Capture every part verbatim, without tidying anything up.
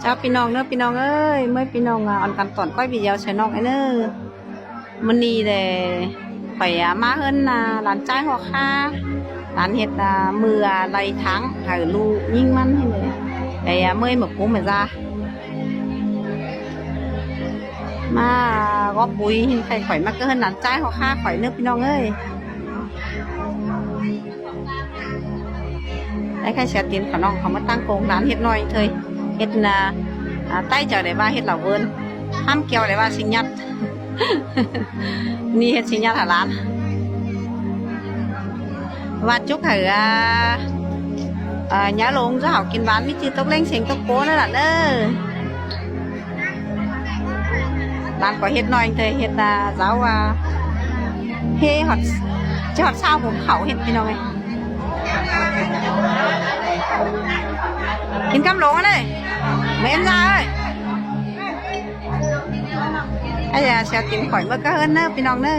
Chao ꞌpi ꞌnọng ꞌnớ, ꞌpi ꞌnọng ới, ꞌmơi ꞌpi ꞌnọng, à, ón căn tỏn ꞌquái video soi ꞌnọng ới ꞌnớ. ꞌMự ꞌnị đảy khỏi, à, ꞌmá ꞌhướn, à, ꞌlan ꞌchái ꞌhọt ꞌkhá, ꞌlan ꞌhệt, à, ꞌmự, à, lay tháng hảư ꞌlụk ꞌnhính ꞌmắn ꞌnị. Đảy, à, ꞌmơi ꞌmự pú ꞌmự da ꞌmá, à, góp búi ꞌhịn khay khỏi ꞌmá cá ꞌhướn ꞌlan ꞌchái ꞌhọt ꞌkhá khỏi ꞌnớ ꞌpi ꞌnọng ới. Đảy khay sia tin khảu ꞌnọng khảu ꞌmá ꞌtáng công ꞌlan ꞌhệt ꞌnọi thôi. ꞌHệt, à, à, ꞌTáy chảu đảy ꞌva ꞌhệt lảu ꞌvơn. ꞌHăm kiêu đảy ꞌva sinh nhật. ꞌNị ꞌhệt sinh nhật hảư ꞌlan. ꞌVa chúc hảư, à, à, nhá lông ꞌdó hảư kin ꞌván ꞌmí ꞌchư tốc ꞌlếng sêng tốc pô ꞌnớ ꞌlạ ꞌnớ. ꞌLan ꞌcọ ꞌhệt ꞌnọi thôi, ꞌhệt, à, dáo, à, ꞌhế ꞌhọt, ꞌchí ꞌhọt ꞌsáo bốm khảu ꞌhệt ꞌpi ꞌnọng ới. Kin ꞌcắm lông ꞌnớ. ꞌMự em da ới. Ây da, sia tin khỏi ꞌmá cá ꞌhướn ꞌnớ ꞌpi ꞌnọng ꞌnớ.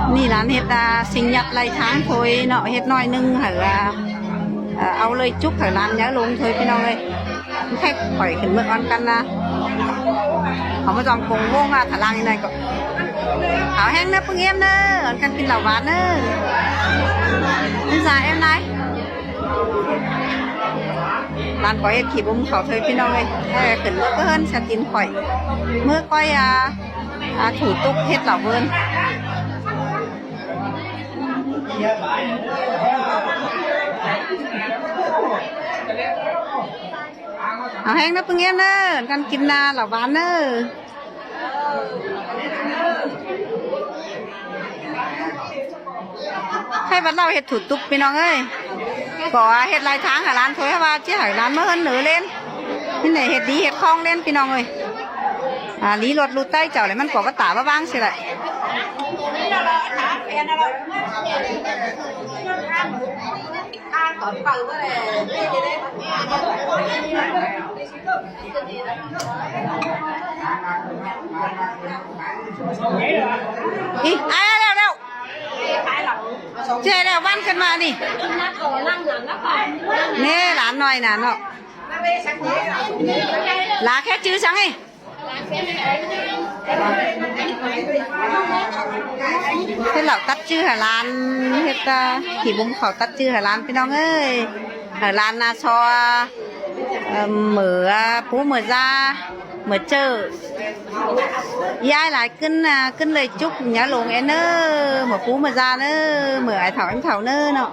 ꞌNị ꞌlan ꞌhệt, à, sinh nhật lay tháng thôi ꞌnọ, ꞌhệt ꞌnọi ꞌnưng hảư, à, à, au ꞌlới chúc hảư ꞌlan nhá lông thôi ꞌpi ꞌnọng ới. Khay khỏi khửn ꞌmự ón căn, à, khảu ꞌmá dong công ꞌvông, à, thả ꞌlang ꞌnị ꞌnọi ꞌcọ. Hảư ꞌhéng ꞌnớ ꞌpứng ꞌếm ꞌnớ, ón căn kin lảu ꞌván ꞌnớ. Em da em ꞌnái. ꞌLan ꞌcọ ꞌhệt khỉ bum khảu thôi ꞌpi ꞌnọng ới. Ơ, khửn ꞌmự cá ꞌhướn sia tin khỏi. ꞌMự ꞌcoi, à, à, thủ tục ꞌhệt lảu ꞌvơn. Hảư ꞌhéng ꞌnớ ꞌpứng ꞌếm ꞌnớ, ón căn kin, à, lảu ꞌván ꞌnớ. Khay ꞌvặt ꞌlạu ꞌhệt thủ tục ꞌpi ꞌnọng ới. ꞌCọ, à, ꞌhệt lay tháng hảư ꞌlan thôi, ꞌva ꞌchí hảư ꞌlan ꞌmá ꞌhướn nớ ꞌlến. ꞌMí ꞌnị ꞌhệt đi ꞌhệt khong ꞌlến ꞌpi ꞌnọng ới. À, đi ꞌluột ꞌlụk ꞌTáy chảu đảy ꞌmắn ꞌcọ ꞌvá tả ꞌvá ꞌváng sia đảy. Í, à, ꞌlẹo, ꞌlẹo. Chê ꞌlẹo ꞌvắn khửn ꞌmá ꞌnị. ꞌNé, ꞌlan ꞌnọi ꞌnặn ꞌnọ. Lả khék ꞌchư săng ꞌnị. Thế lảu tắt ꞌchư hảư ꞌlan, ꞌhệt, à, khỉ bum khảu tắt ꞌchư hảư ꞌlan ꞌpi ꞌnọng ới. Hảư ꞌlan, à, so, à, ꞌmự, à, pú ꞌmự da, ꞌmự ꞌchợ. Dai lai ꞌcứn, à, ꞌcứn ꞌlới chúc nhá lông ên ꞌnớ, ꞌmự pú ꞌmự da ꞌnớ, ꞌmự ải thảu ên thảu ꞌnớ ꞌnọ.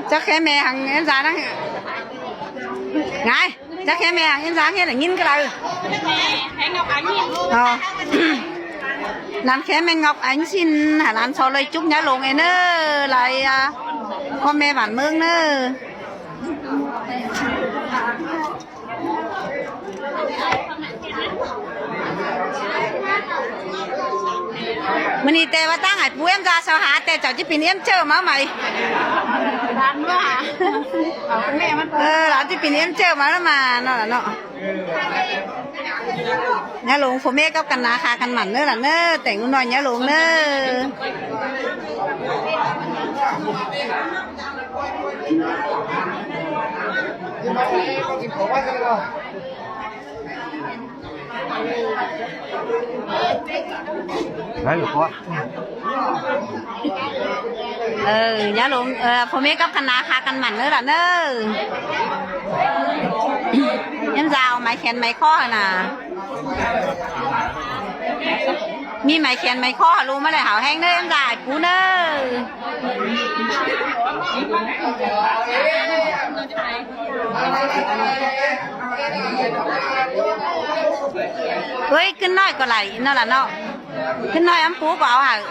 Chắc khé mẹ hăng em da năng. Ngái, chắc khé mẹ hăng em da khé là nhìn cái đầu. Ờ. Lan khé mẹ Ngọc Ánh xin hả ꞌlan so ꞌlới chúc nhá lông ên ꞌnớ, lai, à, ꞌcọ mẹ bản mương ꞌnớ. ꞌMự ꞌnị ꞌtẹ ꞌva ꞌtáng ải pú em da sau hả ꞌtẹ chảu ꞌchí pên em ꞌchợ máư mảy. Ơ, ꞌlạ ꞌchí pên em ꞌchợ máư ꞌnớ ꞌmá ꞌnọ ꞌnọ. Nhá lông phua ꞌmê cắp căn ná khá căn mẳn ꞌnớ ꞌlạ ꞌnớ, tẻng ꞌnọi nhá lông ꞌnớ. Đấy, được quá. Ờ, nhá lông, ờ, phua ꞌmê cắp căn ná khá căn mẳn ꞌnớ ꞌlạ ꞌnớ. Em da au máy khén máy khó hả nà. ꞌMí máy khén máy khó hả ꞌlụk ꞌmá đảy hảư ꞌhéng ꞌnớ, em da ải pú ꞌnớ. Ơi, ꞌcứn ꞌnọi ꞌcọ lai ꞌnớ ꞌlạ ꞌnọ. ꞌCứn ꞌnọi ꞌmá pú ꞌcọ au hảư.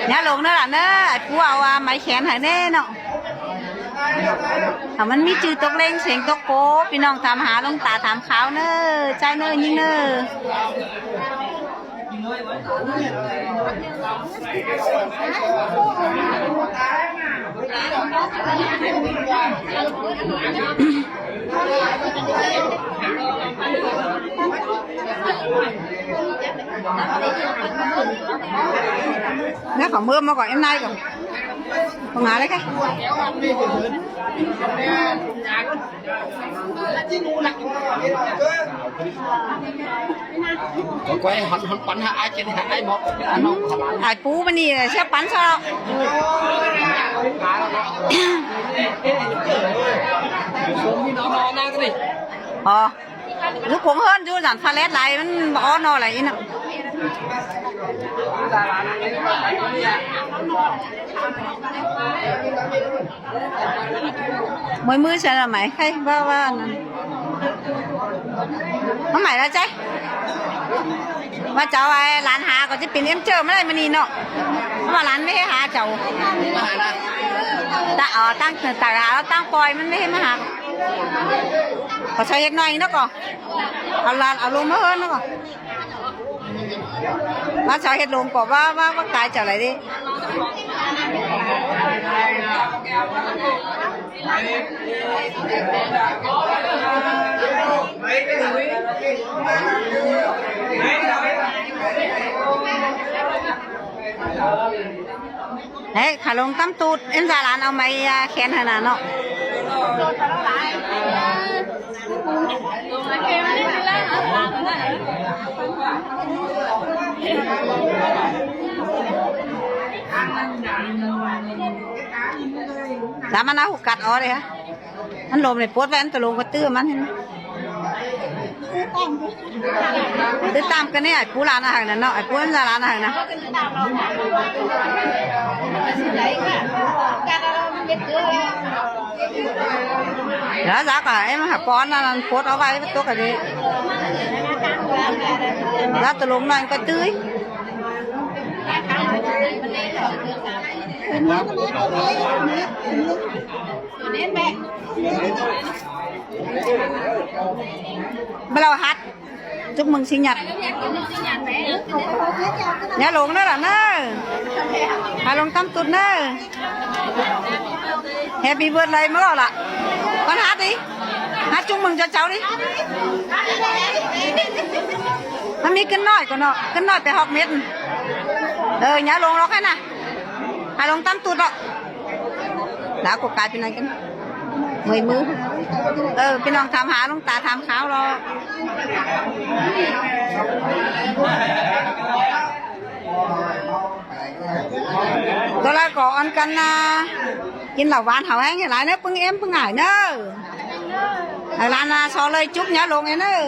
Nhá lông ꞌnớ ꞌlạ ꞌnớ, ải pú au, à, máy khén hảư ꞌnớ ꞌnọ. Hảư ꞌmắn ꞌmí ꞌchư tốc ꞌlếng sêng tốc pô, ꞌpi ꞌnọng tham hả ꞌlống ta tham kháo ꞌnớ, ꞌchái ꞌnớ ꞌnhính ꞌnớ. Nó còn mưa mà còn em nay còn còn ngã đấy cái. Quay hẳn hẳn bắn hả ai trên hả ai mọc. Ai pú mà nì sẽ bắn sao? Ờ. Dú cuông hơn dú dản pha lét lai ꞌmắn báu ók ꞌnọ lai ꞌnị. ꞌMới ꞌmứ ꞌchớ ꞌnị mảy khay ꞌva ꞌva ꞌnặn. ꞌMá mảy ꞌlạ ꞌchái. ꞌVa chảu ai lan ha ꞌcọ ꞌchí pên ꞌếm ꞌchớ ꞌmá lai ꞌmá nì ꞌnọ. ꞌVa lan ꞌmí ꞌhế ha chảu. Ta, ờ, ꞌtáng, ta ha ꞌtáng poi ꞌmắn ꞌmí ꞌhế ꞌmá ha. ꞌCọ sau ꞌhệt ꞌnọi ꞌnị ꞌnọ ꞌcọ. Au lan, au lông ꞌmá ꞌhớn ꞌnọ ꞌcọ. ꞌVa sau ꞌhệt lông ꞌcọ ꞌva, ꞌva, ꞌva cai chảu lai đi. Ê, khả lông ꞌtắm tụt, em da lan au mảy, à, khen hả nà ꞌnọ. Dá ꞌmắn ꞌnạ hụ cặt ók đi hả? ꞌMắn lôm ꞌnị pốt ꞌvén ta lông ꞌcọ ꞌtứ ꞌmắn hên. ꞌTứ ꞌtám ꞌcọ ꞌnị ải pú lan ꞌnạ hảư ꞌnặn ꞌnọ, ải pú ꞌnặn da lan ꞌnạ hảư ꞌnặn. Dá dák ꞌcọ em hảư pón ꞌnặn pốt au ꞌvạy ꞌvạy tốc ꞌcọ đi. Dá ta lông ꞌnọi ꞌcọ ꞌtứ. Báu ꞌlo hát. Chúc mừng sinh nhật. Nhớ lông ꞌnớ ꞌlạ ꞌnớ. Hả lông ꞌtắm tụt ꞌnớ. Happy birthday ꞌmá ꞌlạ. Con hát đi. Hát chúc mừng cho cháu đi. Nó ꞌmí ꞌcứn ꞌnọi ꞌcọ ꞌnọ. ꞌCứn ꞌnọi pay hóc mết. Ờ, nhớ lông ꞌlọ khay ꞌnạ. Hả lông ꞌtắm tụt ꞌlạ. Đá cục cái bên này cái ꞌmới ꞌmứ. Ờ, ꞌpi ꞌnọng tham hả ꞌlống ta tham kháo ꞌlo. Tô ꞌla ꞌcọ ăn căn, à, kin lảu ꞌván hảư ꞌhéng lai ꞌnớ, ꞌpứng ꞌếm ꞌpứng ải ꞌnớ. Hảư lan, à, so ꞌlới chúc nhá lông ꞌnớ.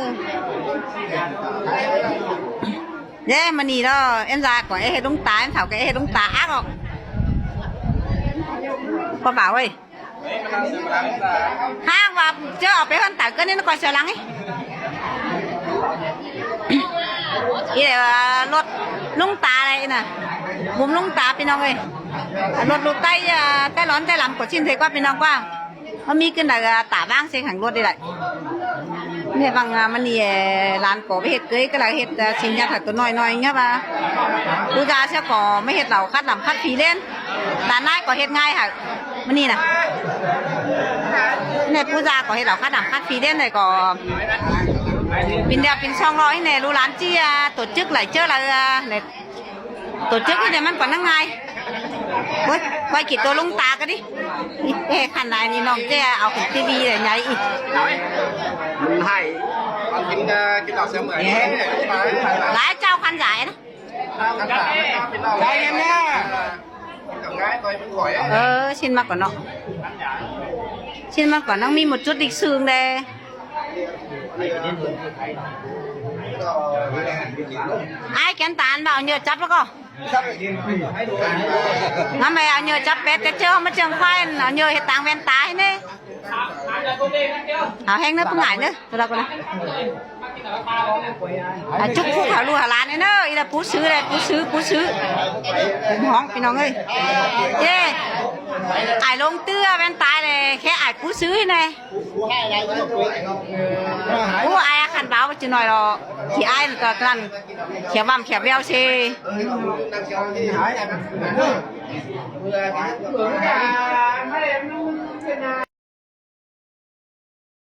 Dế ꞌmá ꞌnị ꞌló, em da ꞌcọ é ꞌhệt ꞌlống ta, em thảu ꞌcọ é ꞌhệt ꞌlống ta ác ꞌnọ. Pá bảo ơi. ꞌHáng ꞌva ꞌchớ au pay ꞌhướn ta ꞌcọ ꞌnị ꞌcọ sia lăng ꞌí. ꞋI lai, à, ꞌlột ꞌlống ta lai ꞌnạ. Bum ꞌlống ta ꞌpi ꞌnọng ơi. À, ꞌlột ꞌlụk ꞌTáy, à, ꞌTáy Lón ꞌTáy Lăm ꞌcọ ꞌsịn thế ꞌquá ꞌpi ꞌnọng ꞌquá. ꞌMá ꞌmí ꞌcứn lai, à, ta ꞌváng sia hảư ꞌlột đi lai. ꞌNị ꞌváng, à, ꞌmá ꞌnị, à, lan ꞌcọ ꞌvạy ꞌhệt ꞌcới ꞌcọ lai ꞌhệt, à, ꞌsịn ꞌnhá hảư tô ꞌnọi ꞌnọi ꞌnhá ꞌva. Pú da sia ꞌcọ ꞌmá ꞌhệt lảu khắt lăm khắt phi ꞌlến. Đa ꞌnái ꞌcọ ꞌhệt ꞌngai hảư. ꞌMá ꞌnị ꞌnạ. ꞌNị pú da ꞌcọ ꞌhệt lảu khắt lăm khắt phi ꞌlến lai ꞌcọ. Pên đeo pên song ꞌlọ ꞌnị ꞌlụk lan ꞌchí, à, tổ chức lai ꞌchớ lai, à, lai tổ chức ꞌnị ꞌmắn ꞌcọ ꞌnăng ꞌngai. Ôi, ꞌquái kỉ tô ꞌlống ta ꞌcọ đi. Ê, khăn lai ꞌnị ꞌnọng ꞌchí au khửn ti vi lai nháy ꞌnị. ꞌMắn hảư. Ăn kin, à, kin lảu sia mươn. Lai chảu khăn dải ꞌnạ. Ờ, ꞌsịn ꞌmá ꞌcọ ꞌnọ. ꞌSịn ꞌmá ꞌcọ ꞌnọng ꞌmí một chút lịch sử đây. Ai kén ta ăn bảo nhờ chắp ꞌló ꞌcọ. Ngắm mày bảo nhờ chắp pét cái chớ ꞌmá ꞌchương khoai, bảo nhờ ꞌhệt tang ven ta ꞌnị. Hảư ꞌhéng ꞌnớ ꞌpứng ải ꞌnớ. Tô ꞌla ꞌcọ ꞌnạ. À, chúc phúc hảư ꞌlụk hảư lan ꞌnớ, ꞌnị lai pú sư lai, pú sư, pú sư. Hóng ꞌpi ꞌnọng ơi. Dế. Ải ꞌlống ꞌtứ ven ta lai, khék ải pú sư ꞌnị. Ú, ai khăn báo chứ ꞌnọi ꞌló. Kỉ ai ꞌcọ lăn. Khék ꞌvắm khék ꞌvẹo sia.